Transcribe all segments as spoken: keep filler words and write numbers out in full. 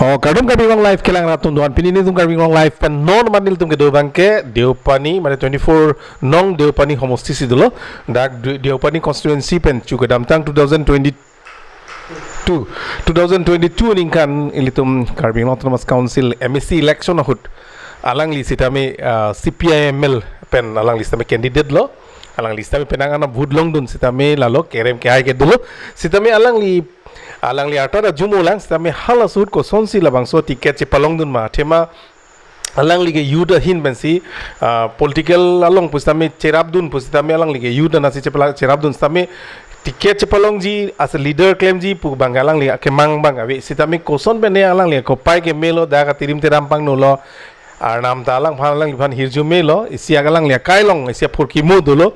Oh, kardom Karbi Anglong Live kelang rat atum doan, pini nelitum Karbi Anglong Live pen non mat nelitum kedo abangke Deopani, mane twenty-four nong Deopani homosti si dolo. Dak De-, Deopani constituency pen chu kedamtang two thousand twenty-two, two thousand twenty-two aningkan ilitum Karbi Anglong Autonomous Council M A C election ahut alangli sitame, ah, C P I M L pen alangli sitame candidate lo. Alangli sitame penang anam vote longdun sitame lalo kerem kehai ke dolo. Sitame alangli, alangli arta ta jum-o lang sitame hala ahut kosonsi labangso ticket chepalongdun ma, athema alangli ke youth ahin pensi, ah, political along pusitame cherapdun pusitame alangli ke youth anasi chepala-, cherapdun sitame ticket chepalongji, as a leader klemji pu abang alangli akemang abang ave. Sitame koson pen ne alangli kopai kemelo, dak atirim tiram pangno lo, arnam ta alangphan, alangliphan hirjume melo, isi alangli akai along isi aphurkimo dolo.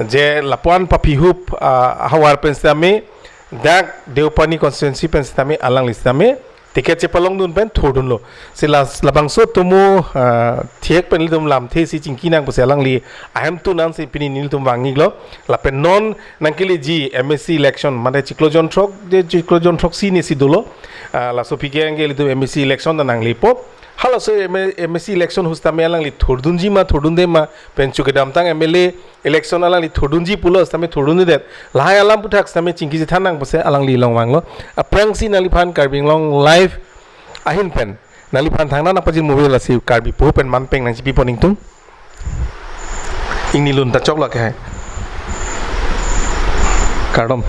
Je lapuan papihup, ah, ahavar pen sitame, dak Deopani constituency pen sitame alangli sitame ticket chepalongdun pen thurdunlo. Si la, labangso atomo, ah, thek pen ilitum lamthe si chingki nang pusi alangli ahemtun ansi pini nelitum vang-iklo. Lapen non nangkeleji M A C election, mane chiklo jon throk, je chiklo jon throksi ni si dolo. Ah, laso aphi ke anke ilitum M A C election ta nanglepo. Halaso M A, M A C election ahut sitame alangli thurdunji ma thurdunde ma, pen chu kedamtang M L A election alangli thurdunji pulo sitame thurdundedet. Lahai alam aputhak sitame chingki chethan nang pusi alangli along vanglo. Aphrangsi nangliphan Karbi Anglong Live ahin pen nangliphan thangnat nangpajir movie lasi Karbi po pen man peng nangchipipon ingtung. Ingni lun ta choklo ke hai. Kardom.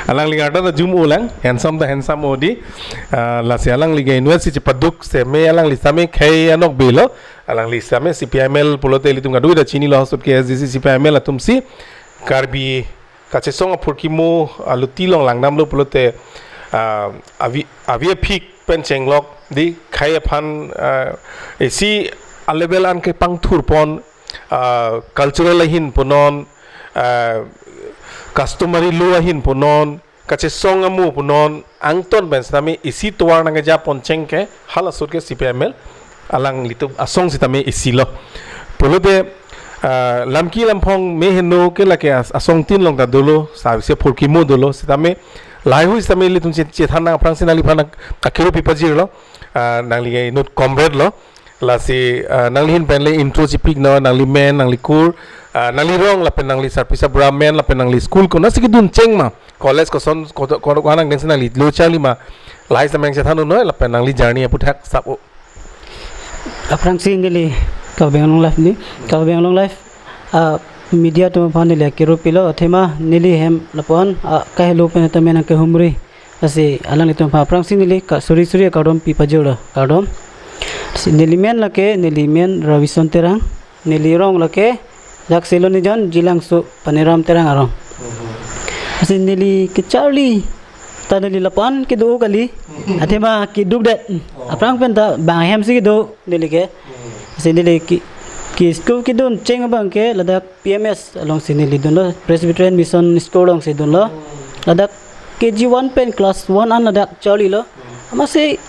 Alangli arta ta jum-o lang, handsome ta handsome o di. Ah, lasi alangli ke invest si chepaduk sitame alangli sitame khei anok belo. Alangli sitame C P I M L pulote ilitum kadokave ta chinilo, ahut ke A S D C C P I M L atum si Karbi kachesong aphurkimo aluti along langdamlo pulote, ah, avi, avi aphik pen chenglok di khei aphan, ah, isi a-level an kepangthurpon, ah, cultural ahin punon, ah, customary law ahin punon, kachesong amo punon, angton pen sitame isi tovar nangkejapon cheng ke hala ahut ke C P I M L alanglitum asong sitame isilo. Pulote, ah, lamki lamphong me heno ke lake as-, asongtin along ta dolo, sa isi aphurkimo dolo, sitame lahai ahut sitame ilitum che-, chethan nang aphrangsi nangliphan akhiro pipajirlo, ah, nangli ke inut comrade lo. Lasi, ah, nangli ahin pen le intro chipiknon, nangli men, nangli kur, ah, nangli rong, lapen nangli sarpi sarbura men, lapen nangli school konatsi kedun cheng ma, college koson, kodo-, kodo-, koan angdeng si nangli lo charli ma, lahai sitame nangchethan unnoi, lapen nangli journey aputhak sap-o. Aphrangsi neli Karbi Anglong Live ni, Karbi Anglong Live, ah, media atum aphan neli akhiro pilo, athema neli hem lapuan, ah, kahelo pen tame nangkehumri. Lasi alanglitum aphan aphrangsi neli ka suri suri akardom pipajirlo, kardom. Si neli men lake, neli men Ravison Terang, neli rong lake, dak Silonijan, Jilangso Paniram Terang arong. Lasi neli kecharli ta neli lapuan kedo kali, athema keduk det. Aphrang pen ta bang ahem si kedo neli ke. Lasi neli ke, ke school kedun cheng abangke ladak P M S alongsi neli dunlo, Presbyterian Mission School alongsi dunlo. Ladak K G one pen class one an ladak charlilo. Amatsi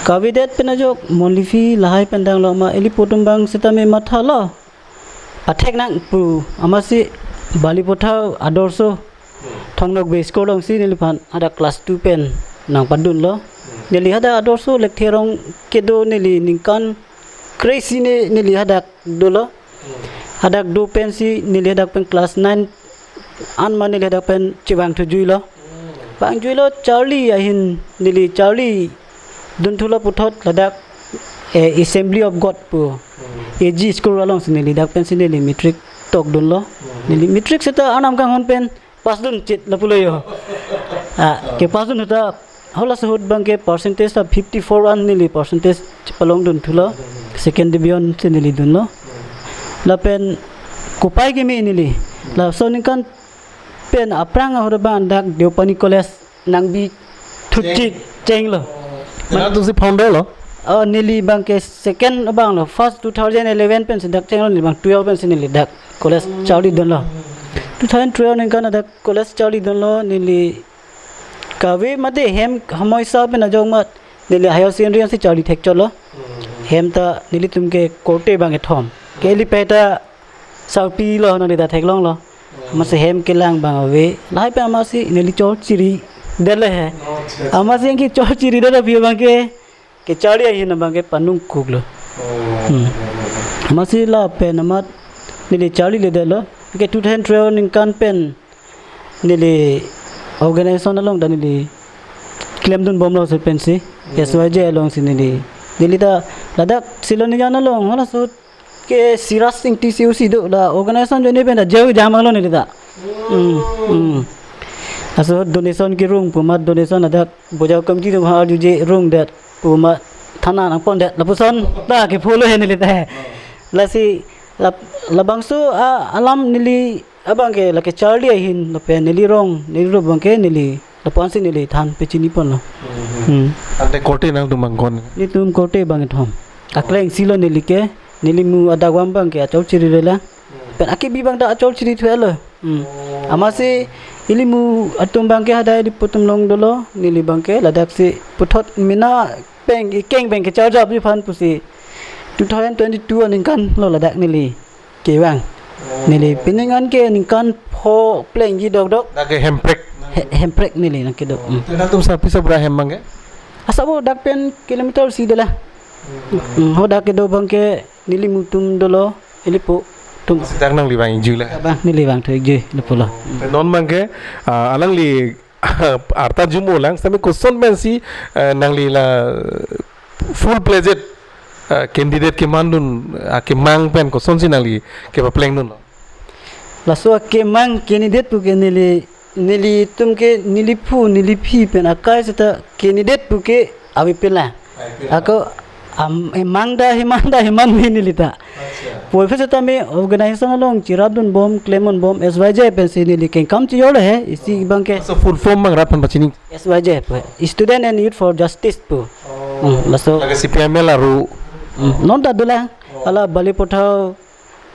kavedet pen ajok monthly fee lahai pen danglo, amat ili pu atum abang sitame mathalo. Pathek nang pu, amatsi Balipathar Adorsho Thong Nokbe School alongsi neliphan hadak class two pen nangpadunlo. Neli hadak Adorsho Lekthe arong kedo neli ningkan kre-isi ne neli hadak dolo. Hadak do pensi neli hadak pen class nine an ma neli hadak pen chevang thujuilo. Vangjuilo charli ahin neli charli dunthulo puthot ladak, eh, Assembly of God pu A G school alongsi neli dak pensi neli matric tokdunlo. Neli matric seta arnam kanghon pen pass dun chit lapulo ho. Ah, kepass dun ahut ta halaso ahut abangke percentage ta fifty-four an neli percentage palongdun thulo. Second division si neli dunlo. Lapen kopai keme neli. Laso aningkan pen aphrang ahut abang dak Deopani College nangbi thuchit chenglo. Nangtum si founder lo? Oh, neli abangke second abanglo. First two thousand eleven pensi dak chenglo, neli abang twelve pensi neli dak college charlidunlo. Two thousand twelve aningkan dak college charlidunlo, neli kave mate hem hamoisa pen ajok mat neli higher secondary ansi charli thekchotlo. Hem ta nelitum ke korte abang kethom. Ke eli peta sarpi lo nang deta theklonglo. Amatsi hem kelang abang ave. Lahai pen amatsi neli chor chiri. Dele he. Oh, acha, acha. Amatsi anke chorchiri dele aphi abangke, kecharli ahin abangke panung kuklo. Oh. Hmm. Amatsi lapen amat neli charlile detlo. Ke two thousand twelve ningkan pen neli organization along ta neli klemdun bomlo si pensi. Hmm. S Y J alongsi neli. Neli ta ladak Silonijan along halaso ke Siraj Singh T C O C do la organization ajoine pen ta jeu jamanglo neli ta. Hmm, hmm. Laso donation kerung pu amat donation ladak Bojao committee atum arjuje rungdet pu amat thana nangpondet lapuson ta ke follow he neli ta. Lasi lap-, labangso a alam neli abangke lake charli ahin lapen neli rong neli rup abangke neli lapu-ansi neli than pachiniponlo. Hmm. Hmm. Ante korte nangtum bang ko-an? Netum korte bang kethom. Akleng silo neli ke, neli mu adakvam abangke achorchiri rela. Hmm. Pen akebi abang ta achorchiri thuelo. Hmm. Oh. Amatsi ilimu atum abangke hadak ili pu atum along dolo, neli abangke ladaksi puthot mena peng ikeng peng kecharjapji aphan pusi two thousand twenty-two aningkanlo ladak neli kevang. Oh. Neli pining an ke ningkan pho plengji dokdok. Dak ke Hemprek. He-, Hemprek neli nangkedo. Oh. Hmm. Te nangtum sarpi sabra hem abangke? Asabo dak pen kilometer isi dela. Hmm. Hmm, ho dak kedo abangke neli mu atum dolo, ili pu atum. Sita nangli vang ikjui le? Abang neli vang thu ikjui, le pulo. Te non abangke, ah, alangli arta jumo lang, sami koson pensi, eh, nangli la full-fledged, eh, candidate kemandun, ah, kemang pen kosonsi nangli kepaplengdunlo? Laso akemang candidate pu ke neli, nelitum ke neliphu neliphi pen akai seta candidate pu ke avepinlang. Avepinlang. Ako am, emang ta heman ta heman me neli ta. Acha. Puvoiphit setame organization along cherapdun bom, klemdun bom, S Y J pensi neli kengkam chejorlo he, isi abangke. So full form abang rat aphan pachini? S Y J pu, Student and Youth for Justice pu. Oh. Hmm, laso. Lake C P I M L aru. Hmm, non ta dolang. Oh. Hala Balipathar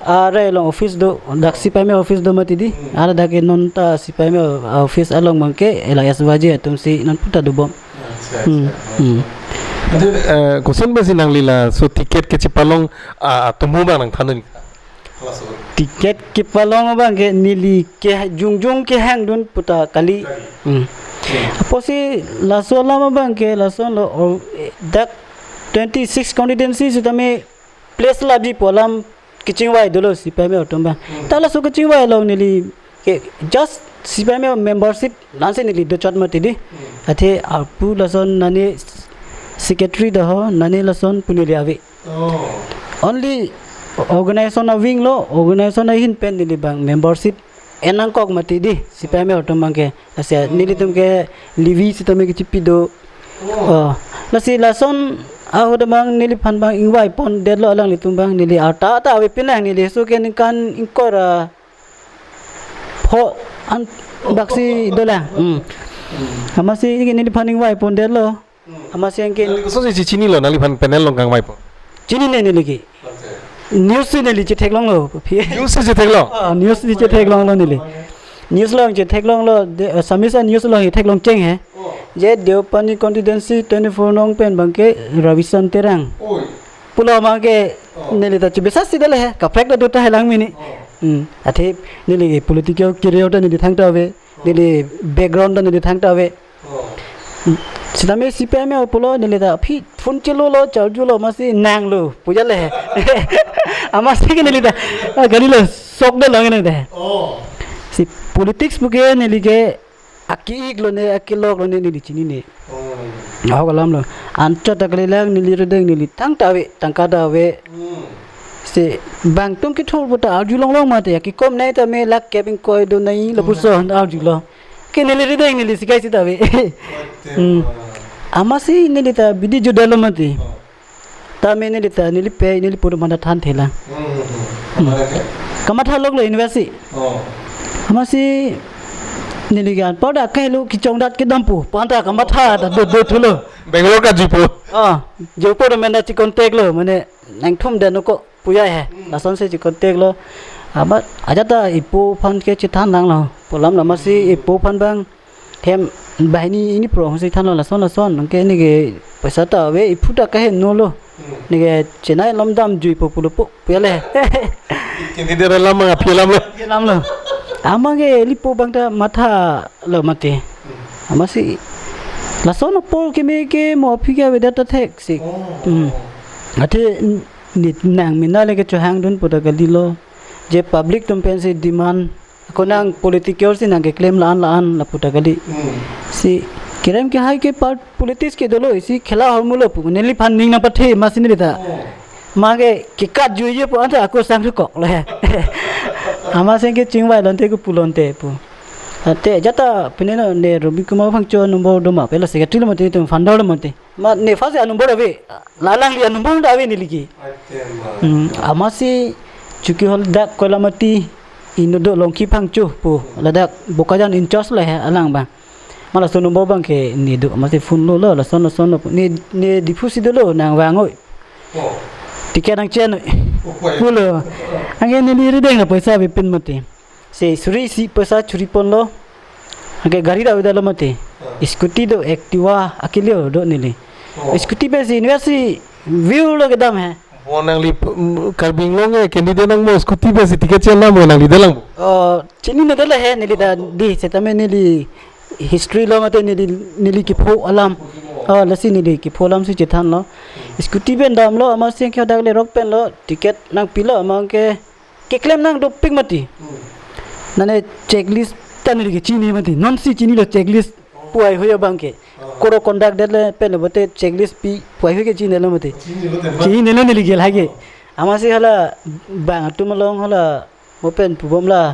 arai along office do, dak C P I M office do mati di. Hmm. Hala dak ke non ta C P I M office along abangke, ela S Y J atumsi non puta dobom. Acha, hmm, acha. Hmm. Ante, eh, koson pensi nangli laso ticket kechepalong, ah, atum abang nangthandun? Laso. Ticket kepalong abangke neli ke jongjong kehangdun puta kali. Kali. Hmm. Hmm. Apotsi laso alam abangke lasonlo, oh, eh, dak twenty-six constituency setame place laji pu alam kachingvai dolo C P I M atum abang. Hmm. Ta laso kachingvai along neli ke just C P I M membership lansi neli dochot mati di. Hmm. Athe apu lason nane secretary do ho, nane lason pu neli ave. Oh. Only organization a-wing lo, organization ahin pen neli abang membership en nangkok mati di, C P I M atum abangke. Lasi nelitum ke levy setame kechipi do. Oh. Oh. Lasi lason ahut abang neliphan abang ingvaipondetlo alanglitum abang, neli arta ta avepinlang, neli laso ke ningkan ingkoi ra pho an daksi dolang. Hmm. Amatsi neliphan ingvaipondetlo. Hmm. Amatsi anke. Nangli kosonsi chechinilo, nangliphan panel along kangvaipo? Chinine neli ke. Acha. News si neli chetheklonglo. News si chetheklong? Ah, news si chetheklonglo neli. News along chetheklonglo, de, eh, Samisa news along chetheklong cheng he. Oh. Je Deopani constituency twenty-four nong pen abangke Ravisan Terang. Oi. Pulo abangke, oh, neli ta chebisasi dele he, kaprek ta do tahai lang mini. Oh. Hmm, athe neli political career ta neli thangta ave, oh, neli background ta neli thangta ave. Oh. Setame C P I M pulo neli ta aphi phone chelolo, charjulo, amatsi nanglo, puja le. Amatsi ke neli ta, ah, kalilo, sok dolo neli ta. Oh. Si politics pu ke neli ke ake-iklo ne, akeloklo ne, neli chinine. Oh. Ahok alamlo. Anchot ta kalilang neli rideng neli thangta ave, tangka ta ave. Hmm. Si bangtum kethur puta arjulonglong mati, akekom nei tame lakh kep ingkoi do nei lapuson arjulo. Ke neli rideng neli sikai sita ave. Mati. Hmm. Amatsi neli ta bidi judalo mati. Oh. Tame neli ta neli pei neli puru mana than thela. Hmm, hmm, hmm. Hmm. Kamatha ke? Kamatha loklo university. Oh. Amatsi neli ke anparta kahelo kechongdat kedam pu, panta kamatha ta do, do thulo. Bangalore kajuipo. Ah, juipo do mena chi contact lo, mane nangthum den ko. Puya he, hmm, lasonsi checontact lo. Amat ajat ta ipo aphan ke chethan nanglo. Pu alam lo amatsi ipo aphan abang hem banghini hini pharo si thanlo lason lason. Anke neke paisa ta ave, iphu ta kahenolo. Hmm. Neke Chennai along damjuipo pulo pu, puya le. Kini dere lam aphi alamlo. Aphi alamlo. Amatsi ke ili po abang ta mathalo mati. Hmm. Amatsi lason apor keme ke mo aphi ke avedet ta theksi. Oh. Hmm. Athe n-, ne nang mina le kechohangdun pu ta kalilo. Je public atum pensi demand. Konang political si nangkeklem la-an la-an lapu ta kali. Hmm. Si kerem kehai ke part politics ke dolo, isi khela ahormu lo pu. Neliphan ning nangpathe amatsi neli ta. Oh. Mage kekat juiye pu anta ako sang rukok le. Amatsi ke chingvai lonte ko pu lonte pu. Ante jata pine no ne Robin Kumar Phangcho number do ma, pela secretary lo mati, tum founder lo mati. Ma ne first a number ave. La alangli a number ta ave neli ke. Atem ma. Hmm, amatsi chuki hol dak Koilamati inut do Longki Phangcho pu. Ladak Bokajan in charge le he alang abang. Ma laso number abang ke ne do, amatsi phone lo lo, lason lason lo. Ne, ne Diphu si dolo, nangvang oi. Oh. Ticket nangchen oi. Oh, why? Pulo. Anke neli rideng na poisa avepin mati. Se suri isi poisa churi ponlo. Anke gari ta avedetlo mati. Ah. Scooty do, Activa, akilio do neli. Oh. Scooty pensi university view lo kedam he. Mo nangli, mm, Karbi Anglong e candidate nang mo scooty pensi ticket chenam mo nangli detlang mo? Oh, chinine detlo he, neli ta di, setame neli history lo mate neli, neli kepho alam. Oh, lasi neli kepho alam si chethanlo. Scooty pen damlo, amatsi ke dak le rok pen lo, ticket nangpilo, amat ke keklem nang dopik mati. Hmm. Nane checklist ta neli ke chini mati. Non si chinilo checklist. Oh. Puai hoyo abang ke. Oh. Code of conduct det le pen lo bote checklist pi puai hoyo ke chinilo mati. Chinilo te ba? Chinilo neli ke lake. Oh. Amatsi hala bang atum along hala mo pen pubom la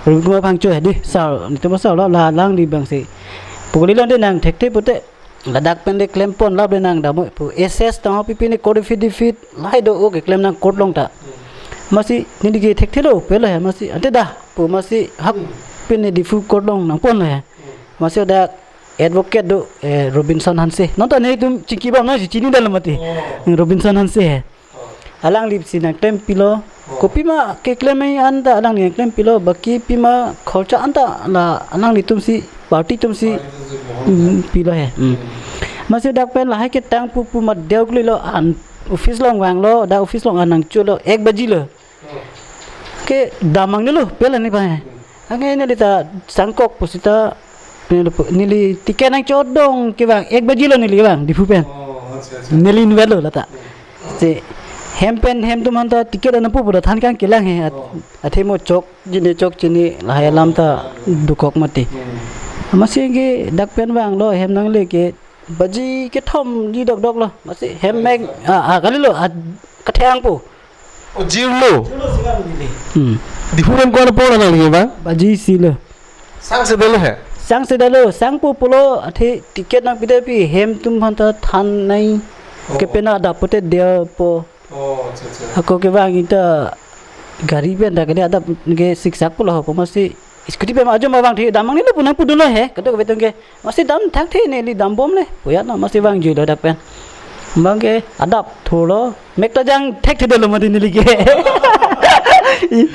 Robin Kumar Phangcho he di sar, netum sar la, la alangli abang si. Pu kalilo de nang thekthe pute. Ladak pen de klem pon lap de nang dam oi pu. S S tang ho pipi ne court fit di fit. Lahai do o keklem nang court along ta. Amatsi neli ke thekthelo pelo he amatsi. Ante dah pu amatsi hap pen ne Diphu court along nangponlo he. Amatsi dak advocate do, eh, Robinson Hanse. Non ta netum chingki bom non si chinidetlo mati. Oh. Robinson Hanse he. Oh. Alangli si nangklempilo. Oh. Kopima keklem anta alangli nangklempilo, baki pima khorcha anta la alanglitum si, party atum si, party atum si, hmm, pilo he. Hmm. Hmm. Amatsi dak pen lahai ketang pu pu ma deu klilo an office along vanglo, dak office along an nangcholo, ek baji lo. Oh. Kedam nangne lo, pela ne pa he. Hmm. Anke neli ta sangkok pusita, neli pu-, neli ticket nangchodong kevang, ek baji lo neli kevang, Diphu pen. Oh, acha, acha. Neli inutvet lo lata. Hmm. Si hem pen hem atum anta ticket ana pu pu ta than kangkelang he, at-, oh, athe mo chok, jine chok chini, lahai alam ta dukok mati. Hmm. Amatsi ke dak pen vanglo, hem nangle ke, baji kethom ji dokdok lo, amatsi hem mek, ah, ah, kalilo, ah, kathang pu. Oh, jirlo. Hmm. Diphu pen ko-an apor nangli ba? Baji isi lo. Sangse detlo he? Sangse detlo, sangpo pulo, athe ticket nangpide pi hem atum aphanta than nai. Oh. Kepena adap pute dia po. Oh, acha, acha. Ako kevang ita gari pen dak kene adap ke siksak pulo ho pu amatsi. Scooty pen ma ajo ma vangthe dam nangne lo pu nangpudunlo he, kadokave atum ke. Amatsi dam thangthe neli dambomle. Pu ya na amatsi vangjuilo dak pen. Abang ke adap thurlo. Mek ta jang thekthedetlo mati neli ke. I,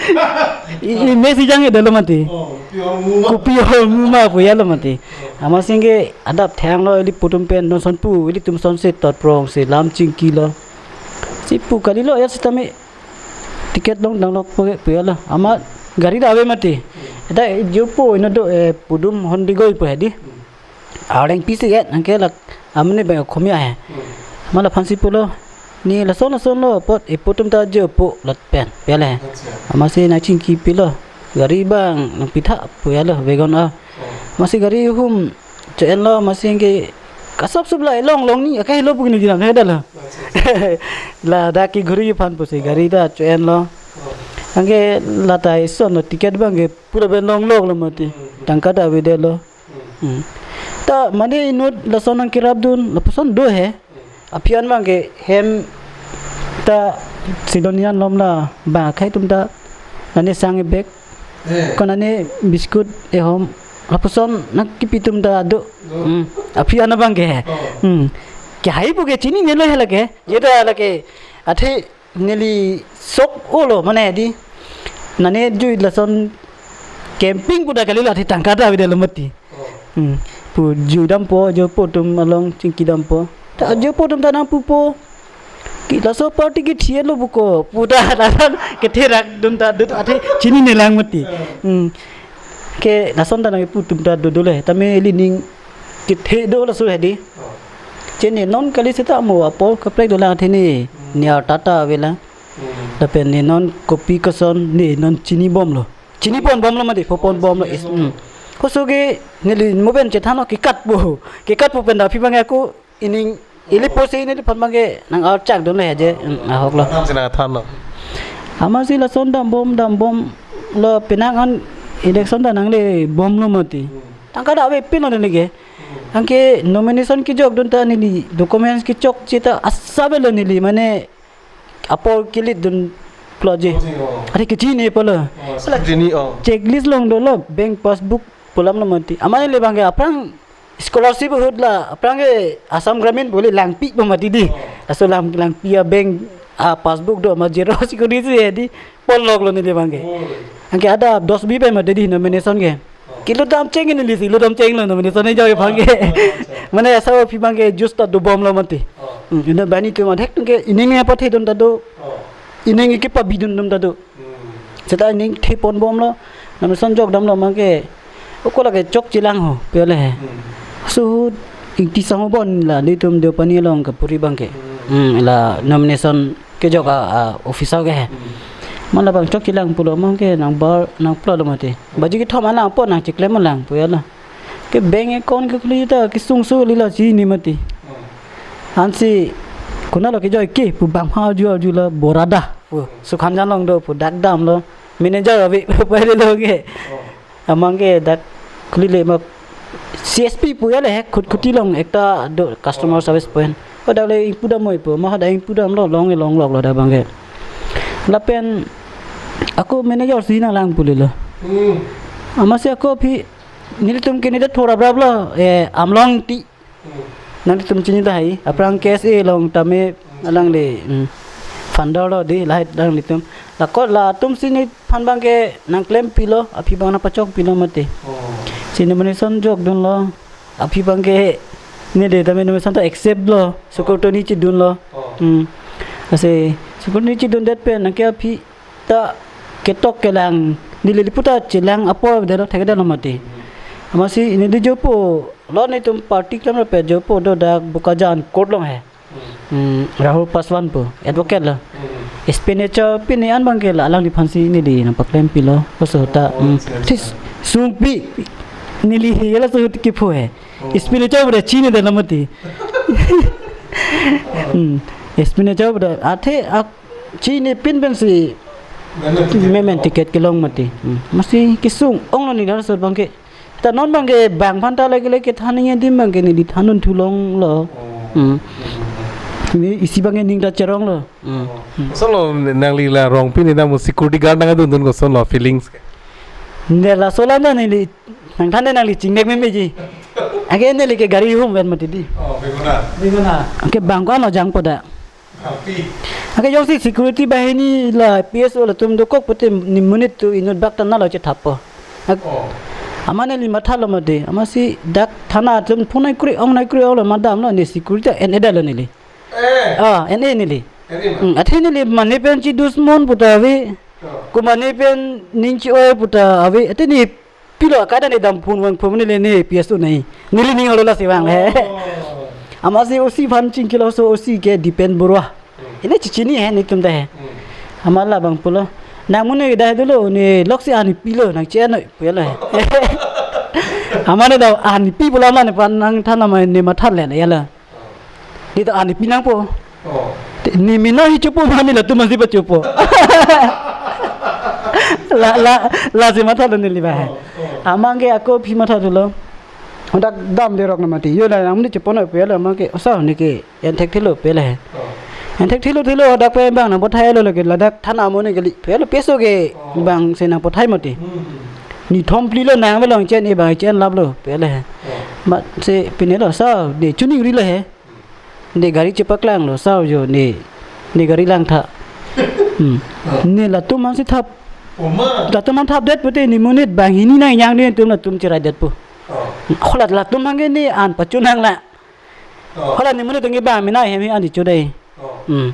i, i mek si jangdetlo mati. Oh, kopi ahormu ma. Kopi ahormu ma pu ya lo mati. Amatsi ke adap thanglo, ili pu atum pen non son pu, ilitum son se tot prong se lam chingkilo. Si pu kalilo ya setame ticket longdang lok pu, pu ya lo. Amat gari ta ave mati. Eta jirpo inut do, eh, Pudum Hondegoi pu he di. Areng pisi et, anke lak, amne bang Khomia he. Hmm. Amat laphan si pulo, ne lason lason lo apot, epo atum ta jirpo lat pen, pu ya le. Acha. Amatsi nangchingkipilo, gari abang nangpitha pu ya lo, WagonR. Oh. Amatsi gari ahum cho-enlo, amatsi ke kasap sup la elong long ni, akai lo pu ne dinam he detlo. Acha, acha. Ladak ke ghuri aphan pusi, oh, gari ta cho-enlo. Oh. Anke lata ison lo ticket abang ke pura pen longloklo mati. Hmm. Tangka ta avedetlo. Hmm. Hmm. Ta mane inut lason nangkerapdun, lapuson do he. Hmm. Aphi an abang ke hem ta Sidonian lom la bang akhei atum ta nane sang ebag. Eh. Ko nane biscuit ehom. Lapuson nangkipi atum ta do. Do. Hmm. Aphi an abang ke he. Oh. Hmm. Kehai pu ke chininelo he lake. Je ta lake. Athe neli sok olo mane di. Nane jui lason camping pu ta kalilo, athe tangka ta avedetlo mati. Oh. Hmm. Pu jui dampo, jirpo atum along chingki dampo. Ta, oh, jirpo atum ta nangpupo. Ke laso party kethe lo pu ko. Pu ta lason ketherakdun ta do athe chininelang mati. Eh. Hmm. Ke lason ta nangpu atum ta do dole. Tame ili ning kethe do laso hedi. Oh. Che ne non kali seta mo apor kaprek dolang athe ne, Hmm. ne arta ta avelang. Hmm. Lapen ne non kopi koson ne non chini bomlo. Chini pon bomlo mati, pho pon bomlo. Chini is, bomlo. Hmm. Koso ke neli mo pen chethanlo kekat po. Kekat po pen da aphi abang ako ining ili posi neliphan abangke nang archak dun le je, hmm, ahok lo. Nam sina than lo. Amatsi lason dambom dambomlo penang an election ta nangle bomlo mati. Hmm. Tangka ta avepinlo neli ke. Hmm. Anke nomination kejok dun ta neli documents kechokche ta asap avelo neli mane apor kelit dun ploje. Oh, oh. Are kechini pulo. Oh, scrutiny, oh. Checklist along dolo bank passbook pu alam lo mati. Amat neli abangke aphrang scholarship ahut la aphrang ke Assam Gramin pu le langpi pu mati di. Oh. Laso lang, langpi a bank a passbook do ma zero security si di pon loklo neli abangke. Oh. Anke adap dos bi pen mati di nomination ke. Oh. Kilo dam cheng neli si, lo dam chenglo nomination e joi abangke. Oh, acha. Mane asa aphi abangke just ta dobomlo mati. Oh. Hmm, ina bani tu ma thek tung ke ining apathe dun ta do. Oh. Ining kepabi dun dun ta do. Hmm. Seta ining the pon bomlo, nomination jok damlo abangke. Ako lake chokchelang ho, pele he. Hmm. Suhut Ingti Sangho bon la, netum Deopani along kapuri abangke. Hmm. Hmm, la nomination kejok a, a, office ke he. Hmm. Amat labang chokchelang pulo abangke nang bar, nang pulo mati. Baji kethom alang po nang cheklem lang pu ya la. Ke bank account kekhuli ta kesung su lila chini mati. Hmm. Ansi konatlo kejoi ke pu bang ha arju arjulo borada pu Sukhamjan along do pu dak damlo manager ave pu pai lo ke. Oh. Abangke dak khuli le ma C S P pu ya le he khut khuti along ekta do customer service point. Ko dak le ingpu dam moi pu ma hadak ingpu damlo long long loklo dak abangke. Lapen ako manager si nang lang pu lelo. Hmm. Amatsi ako aphi nelitum ke nelitum thora brablo, eh, Amlong ti. Hmm. Nangtum chini tahai, aphrang K S A along tame alangli, hmm, founder lo di lahai alanglitum. Lako latum si nephan abangke nang klempilo, aphi abang nang pachokpilo mati. Oh. Si nomination jok dunlo, aphi abangke neli tame nomination ta accept lo, scrutiny chedunlo. Oh. Hmm. Lasi scrutiny chedundet pen nang ke aphi ta ketok kelang neli lipu ta chelang apor delo thekdelo mati. Amatsi neli jopo lo netum party klemlo pe jopo do dak Bokajan court along he. Hmm, Rahul Paswan pu advocate lo. Expenditure pini an abangke la alangliphan si neli nang paklempilo. Koso ta, hmm, sis sungpi neli he la suhut kepho he. Expenditure pu da chinidetlo mati. Hmm, expenditure pu da athe ak chinipin pensi memang ticket kelong mati. Hmm. Amatsi kesung onglo neli laso abangke. Ta non abangke bang aphan ta lake lake than adim abangke neli thandun thu longlo. Oh. Hmm. Neli isi abangke ning ta cheronglo. Hmm. Oh. Kosonlo nangli la Rongpi neli dam security guard nangdun dun kosonlo feelings ke? Ne laso alam ta neli nang than nangli chingnek memeji. Anke neli ke gari hum ven mati di. Oh, bengona. Bengona. Anke bang ko-anlo jangpo da. Rongpi. Anke jongsi security bahini la P S O latum dokok pute nimonit tu inut bak tana lo chethappo. Ak-, oh. Amat neli mathalo mati. Amatsi dak thana atum phone nai kri ong nai kri ong lo madam lo ne security en-edetlo neli. Eh. Ah, en-e neli. En-e ma? Hmm, athe neli mane pen chedusmon pu ta ave. Oh. Ko mane pen ning chi-oi pu ta ave. Athe ne pilo kada ne dam phone vangphu neli ne P S O nai. Neli ning holo lasi vang he. Oh. Amatsi O C aphan chingkilo laso O C ke Dipen Borua. Hmm. Ine chichini he netum ta he. Hmm. Amat labang pulo. Nang mune dah dolo ne loksi ani pilo nang chen noi pulo he. Amat ne da ani pi pulo amat nephan nang than amat ne matha le ya la. Di ta ani pinangpo. Oh. Te, ne mena hi chopo mane latum ansi pachopo. La, la, lasi mathalo neli ba. Oh, oh. Amat ke ako aphi matha thulo. Dak dam derok na mati. Yo la nang ne chopo na pelo amat ke. Osa ne ke en thekthelo pele he. Oh. En thekthelo thelo dak pen bang nang pathailo lake ladak thana mone kali. Pelo peso ke, oh, bang si nang pathai mati. Hmm, hmm. Nithom plilo nang belong chen e bang chen laplo pele he. Oh. Amatsi pinelo sa de chuning rilo he. Ne gari chepaklanglo, sa jo ne, ne gari langtha. Hmm. Ne latum ansi thap. Oma. Latum an thapdet pute nimonit banghini nang yang netum latum cheraidetpo. Oh. Hola latum anke ne an pachunang la. Oh. Hola nimonit anke bang mena hem he an chodai. Oh. Hmm.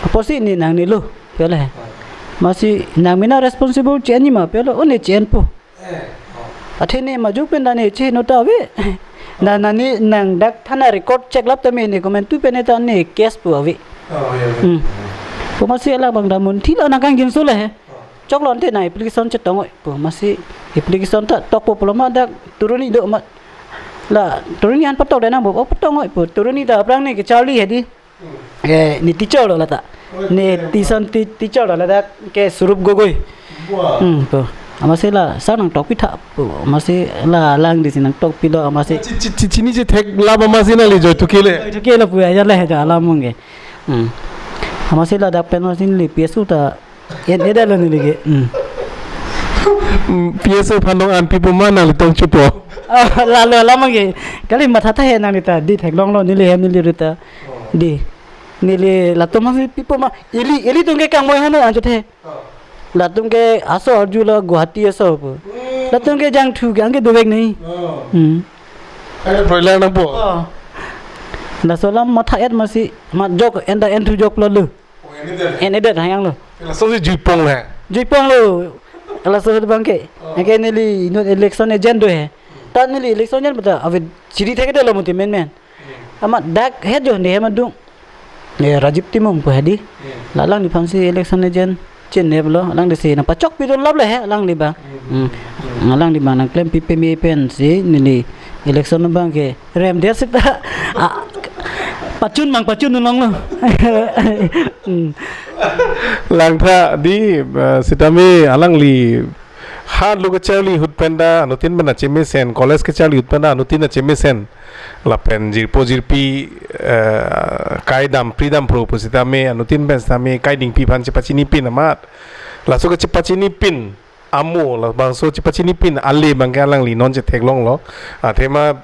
Apotsi ne nangnelo pele. Oh. Amatsi nang mena responsible chenji ma pelo, o ne chenpo. Eh, oh. Athe ne majok pen da ne cheno ta ave. Na nani nang dak thana record check lap tame ne komantu pen ta ne case pu ave. Oh, iya, iya. Hmm. Pu amatsi labang damun thilo nang kangjinso le he. Oh. Choklo ante nang application chetong oi pu amatsi application ta tokpo pulo ma dak Toroni do ma. La Toroni an patok de nang bo, oh, patok oi pu. Toroni ta aphrang ne kecharli hedi. Eh, ne teacher lo lata. Oh, ne iya. Tuition ti-, teacher lo lata ke Surup Gogoi. Wah. Hmm, pu. Amatsi la sir nangtokpi tha pu. Amatsi la alang disi nangtokpilo amatsi. Chi-, chi-, chi-, chini chethek lap amatsi nangli joy to kile. Joy to kile pu ya le he ja alam mungge. Hmm. Amatsi ladak pen amatsi neli P S O ta en-edetlo neli ke. Hmm. Hmm, P S O aphan dong an pipo ma nangli tong chupo. Oh, lalo alam mungge. Kali matha tha he nangli ta dei theklonglo neli hem neli rita. Dei. Neli latum amatsi pipo ma ili, ilitum ke kangmoi hana anchot he. Oh. Latum ke aso arjulo Guwahati aso pu. Hmm. Latum ke jangthu ke angke dovek nei. Oh. Hmm. Ai broiler nangpo. Oh. Laso alam matha-et amatsi mat jok enda enthu joklo lo. Oh, en-edet. En-edet hayang lo. Laso si juipong le. Juipong lo. Laso abang ke. Oh. Anke neli inut election agent do he. Ta neli election agent bata ave chiri thekdetlo mati menmen. Amat dak het jo ne hem adung. Ne Rajiv Timung pu hedi. Hmm. La alangliphan si election agent chenep lo, alangli si nangpachokpidun lap le he, alangli abang. Hmm. Hmm. Alangli abang nangklempi peme pensi neli election abang ke remdet seta. Ah, pachun mang pachun nulong lo. Hmm. Langtha dei, eh, sitame alangli ha lo kecharli ahut pen ta anuttin pen achemesen, college kecharli ahut pen ta anuttin achemesen. Lapen jirpo jirpi, eh, kai dam pri dam pro pusitame anuttin pen sitame kai dingpi aphan chepachinipin amat. Laso kechepachinipin amo labangso chepachinipin ale abang ke alangli non chetheklonglo. Athema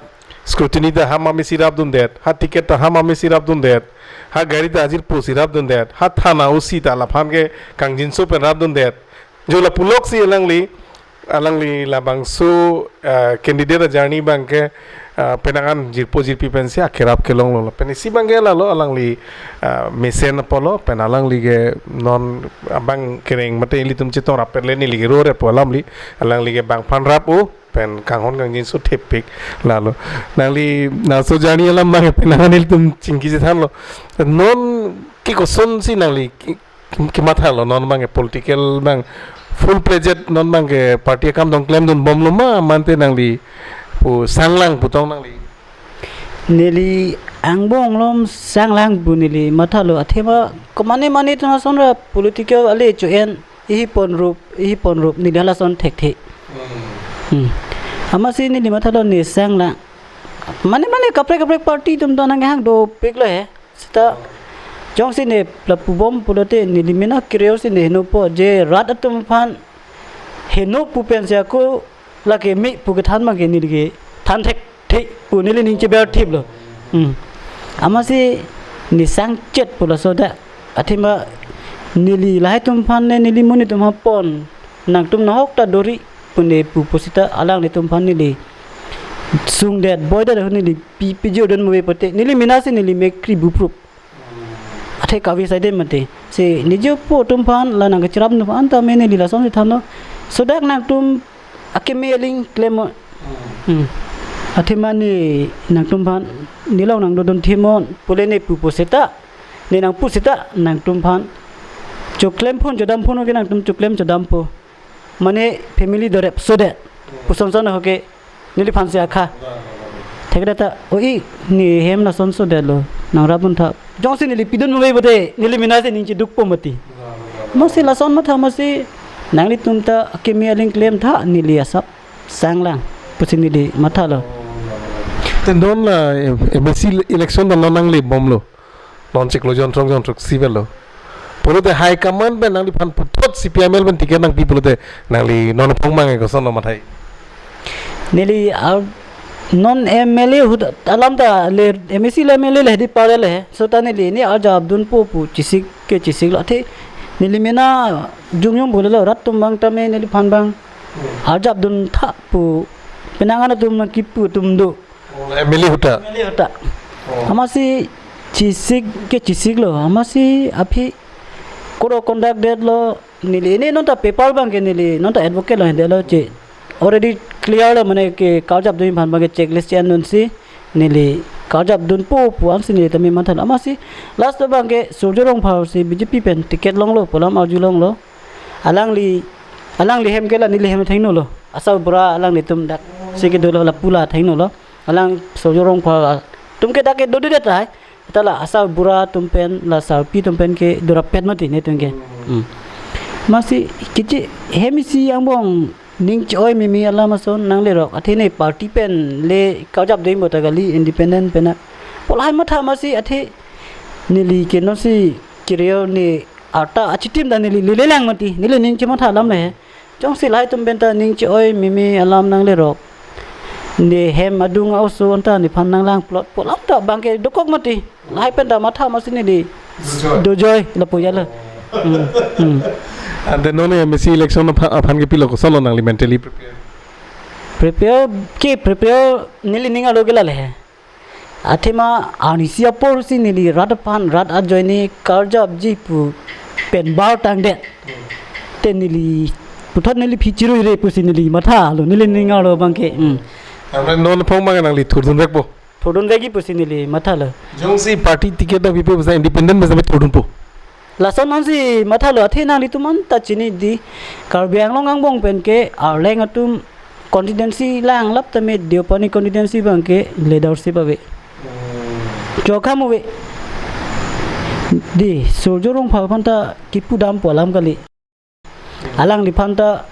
scrutiny ta ha mame si rapdundet, ha ticket ta ha mame si rapdundet, ha gari ta ajirpo si rapdundet, ha thana O C ta laphan ke kangjinso pen rapdundet. Jo lapuloksi alangli, alangli labangso, eh, candidate ajourney abang ke, eh, penang an jirpo jirpi pensi akerap kelonglo. Lapen isi abang ke lalo alangli, eh, mesen apotlo, pen alangli ke non abang kereng mate ilitum chetong rap-et le neli ke ro re pu alamli, alangli ke bang aphan rap-o, pen kanghon kangjinso thepik lalo. Nangli nangso journey alam abang ke penang an ilitum chingki chethanlo. Non ke kosonsi nangli ke-, ke-, kemathalo non abang ke political abang full-fledged non abang ke party akam dong klemdun bomlo ma mate nangli pu sanglang pu tong nangli. Neli angbong along sanglang pu neli mathalo athema komane mane atum ason ra political ale cho-en ihi ponrup, ihi ponrup neli halason thekthe. Hmm. Hmm. Amatsi neli mathalo ne sanglang. Mane mane kaprek kaprek party atum ta nanghang dopiklo he. Seta jongsi ne lapu bom pulote neli mena career si ne henopo je rat atum aphan heno pu pensi ako lake me pu kethan abang ke neli ke than thekthe pu neli ning cheber thiplo. Hmm. Amatsi ne sangchet pu laso ta athema neli lahai atum aphan ne neli monit atum aphan pon nangtum nahok ta dori pu ne pu pusita alanglitum aphan neli sungdet boidet ahut neli pi pijordun move pote neli mena si neli me kri buprup. Athe kave saide mate. Si ne jirpo atum aphan la nangkacharap atum aphan tame neli lasonsi thanlo. Sodak nangtum akeme aling klem-o. Hmm. Athema ne nangtum aphan nelong nangdodun thimon pule ne pupo seta. Ne nangpu seta nangtum aphan choklem phun chodam phun ke nangtum choklem chodampo. Mane family dorep sodet. Puson son hoke neliphan si akha. Thekre ta, "Oi, ne hem lason sodetlo. Nangrap un tha." Jongsi neli pidun move pote, neli mena si ning chedukpo mati. Amatsi lason matha amatsi nanglitum ta akeme aling klem tha neli asap sanglang pusi neli mathalo. Te non la, eh, M A C election ta non nangli bomlo. Non chiklo jon throk jon throk si avelo. Pulote high command pen nangliphan puthot C P I M L pen ticket nangpi pulote nangli non phong mang ke kosonlo mathai. Neli ar non M L A ahut alam ta le M A C le M L A le hedi pare le. Seta neli ne arjapdunpo pu chesik ke chesiklo athe neli mena jungjung bole lo rat atum abang tame neliphan abang arjapdun tha pu penang an atum nangkipu atum do. Oh, M L A ahut ta? M L A ahut ta. Oh. Amatsi chesik ke chesiklo. Amatsi aphi code of conduct detlo neli ne non ta paper abang ke neli non ta advocate lo hendetlo che. Already clear lo mane ke karjapdun aphan abang ke checklist che-endunsi. neli karjap dunpo pu ansi neli tame matha. Amatsi last abangke Surjya Rongphar si B J P pen ticket longlo pu alam arjulonglo. Alangli, alangli hem ke la neli hem theklonglo. Asarbura alanglitum daksi kedolo lapu la theklonglo. Alang Surjya Rongphar atum ke dak ke dodedet tahai. Ta la asarbura atum pen la sarpi atum pen ke dorapet mati netum ke. Hmm. Amatsi keche hem isi angbong ning che-oi meme alam ason nanglerok. Athe ne party pen le karjap dengpo ta kali, independent pen a. Pu lahai matha amatsi athe neli ke non si career ne arta achitim ta neli lele lang mati. Neli ning chematha alam le he. Jongsi lahai atum pen ta ning che-oi meme alam nanglerok. Ne hem adung a-oso anta nephan nanglang plot pu alam ta abangke dokok mati. Lahai pen ta matha amatsi neli dojoi, dojoi lapu ya lo. Hmm, hmm. And then non M A C election aphan, aphan ke pilo, kosonlo nangli mentally prepare? Prepare ke prepare neli ning arlo ke lale he. Athema arnisi apor si neli rat aphan, rat ajoine karjapji pu pen bar tangdet. Te neli puthot neli phi chirui re pusi neli mathalo, neli ning arlo abangke. Hmm. Amra non phong abang nangli thurdunvekpo? Thurdunvekji pusi neli mathalo. Jongsi party ticket ta pipe pusi independent pusi thurdunpo? Lason ansi mathalo, athe nanglitum anta chini di, Karbi Anglong angbong pen ke Arleng atum constituency langlap tame Deopani constituency abangke leadership ave. Chokha mu ave. Di, Surjya Rongphar aphan ta kipudampo alam kali. Alangliphan ta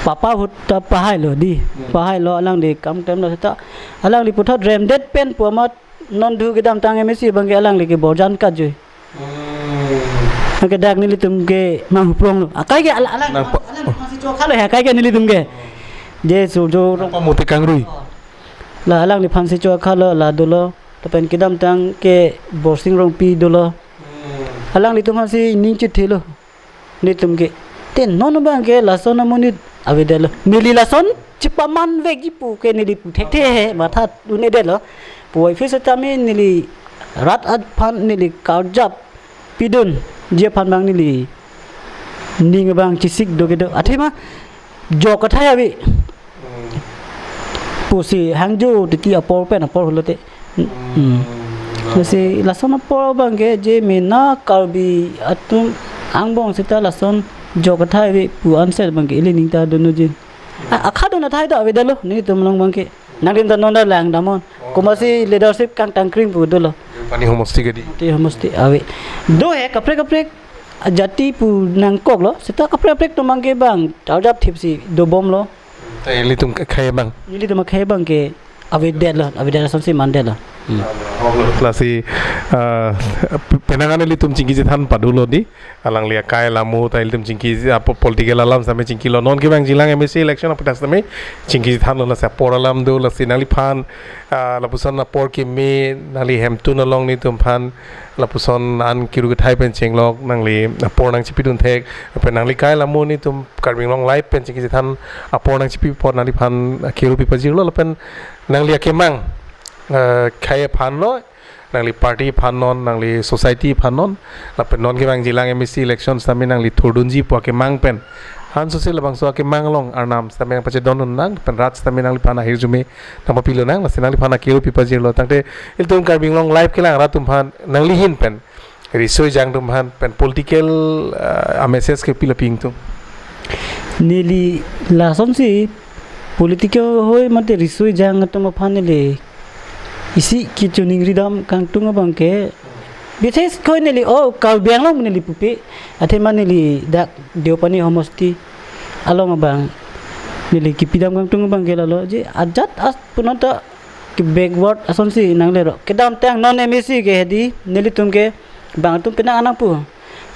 papa ahut ta pahailo di. Pahailo, alangli kam klem lo seta. Alangli puthot remdet pen pu amat non dhu kedamtang M A C abangke alangli ke borjan kajui. Anke dak nelitum ke manghupronglo. Akai ke ala-, alang, nang pa- alangliphan si chokhalo he, akai ke nelitum ke. Je Surjya Rong- Pamuti kangrui. La alangliphan si chokhalo, la dolo. Lapen kedamtang ke Borsing Rongpi dolo. Alanglitum aphan si ning chethelo netum ke. Te non abangke lason amonit avedetlo. Neli lason chepamanvekji pu ke neli pu thekthe he, matha un-edetlo. Puvoiphit setame neli rat aphan neli karjap pidunji aphan abang neli ning abang chesik do kedo. Athema jok athai ave pusi hangjo titi apor pen apor pulote. Hmm. Lasi lason apor abangke je mena Karbi atum angbong seta lason jok athai ave pu anset abangke ili ning ta dunji. A-, akhadun athai ta avedetlo netum along abangke. Nangdim ta non ta langdamnon. Komatsi leadership kangtangkring pu dolo. Pani homosti ke di. Te homosti ave. Do he kaprek kaprek ajati pu nangkoklo. Seta kaprek kaprek atum abangke bang karjap thipsi dobomlo. Te ilitum akhei abang. Ilitum akhei abangke avedetlo, avedet asonsi mandetlo. Hmm. Lasi, ah, penang an ilitum chingki chethan padulo di. Alangli akai alamo ta ilitum chingki, ah, po-, political alam setame chingkilo. Non kevangjilang M A C election aputhak setame chingki chethanlo, lasi apor alam do, lasi nangliphan, ah, lapuson apor keme, nangli hemtun along netum aphan lapuson an kiru kethai pen chenglok, nangli apor nangchipidun thek, lapen nangli akai alamo netum Karbi Anglong Live pen chingki chethan apor nangchipi apot nangliphan kiru pipajirlo, lapen nangli akemang, eh, akhei aphan lo, nangli party aphan non, nangli society aphan non, lapen non kevangjilang M A C election setame nangli thurdunji pu akemang pen. Hanso si labangso akemang along Arnam setame nangpachedondun nang, pen rat setame nangliphan ahirjume nangpapilonang, lasi nangliphan akiru pipajirlo. Tangte ilitum Karbi Anglong Live kelang rat atum aphan nangli ahin pen riso ejang atum aphan pen political, ah, a-message ke pilo pi ingtung? Neli lasonsi political hoi mate riso ejang atum aphan neli isi kechiningridam kangtung abangke, bises khoi neli o Karbi Anglong neli pupe, athema neli dak Deopani homosti along abang neli kipidam kangtung abangke lalo je ajat as punota ke backward asonsi nanglerok. Kedamtang non M A C ke hedi nelitum ke bang atum penang an nangpu.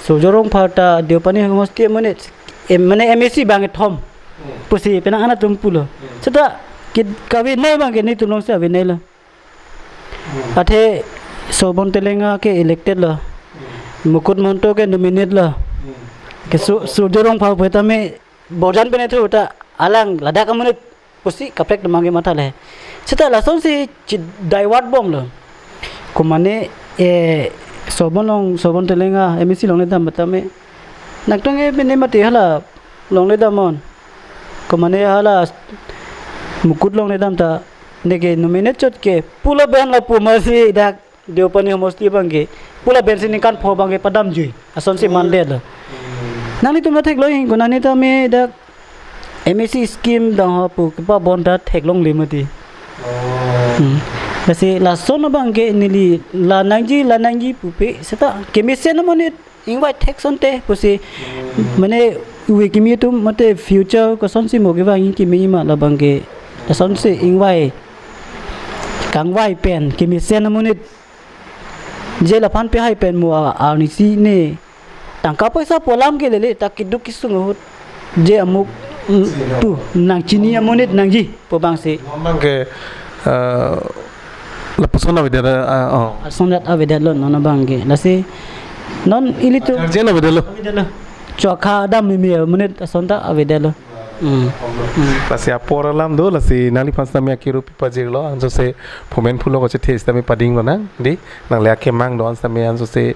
Surjya Rongphar ta Deopani homosti amonit, em, mane M A C bang kethom pusi penang an atum pulo. Seta ke kavenei abangke netum alongsi aveneilo. Athe Sobon Telenga ke elected lo. Mukut Mahanta ke nominate lo. Ke Su-, Surjya Rongphar pu tame borjan pen ethu ta alang ladak amonit pusi kaprek atum abangke matha le. Seta lasonsi chi divert bomlo. Komane, eh, Sobon along, Sobon Telenga M A C longledam tame. Nangtum ke pine mati hala longledamnon. Komane hala Mukut longledam ta Neke nominate chot ke pula ben lapu masi dak Deopani homosti abangke pula ben si ningkan pho abangke padamjui. Asonsi mandetlo. Nanglitum ta theklong ingko, nanglitum tame dak M A C scheme dang ho pu kepabon ta theklongle mati. Hmm. Lasi lason abangke neli la nangji la nangji pupe seta kemesen amonit ingvai thek asonte pusi, mane ove kimi atum mate future kosonsi mo kevang kimi ma labangke asonsi ingvai kangvai pen kemesen amonit je laphan pehai pen mo a-, arnisi ne tangka poisa pu alam ke lele ta keduk kesung ahut je amuk, mm, pu nangchini amonit nangji pu abangsi. Non abangke, eh, lapuson avedet, eh, oh. Asondat avedetlo non abangke. Lasi non ilitum Arjen avedetlo. Avedetlo. Chokha dam mimi amonit asonta avedetlo. Hmm. Hmm. Lasi apor alam do, lasi nangliphan sitame akero pipajirlo, anjose phomen phulo kachethe sitame pading lonang, dei, nangli akemang do-an sitame anjose,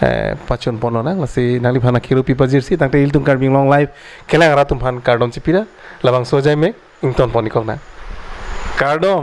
eh, pachun pon lonang, lasi nangliphan akero pipajirsi, tangte ilitum Karbi Anglong Live kelang rat atum aphan kardom chipira, labangso ajai me, ington pon ikok nang. Kardom.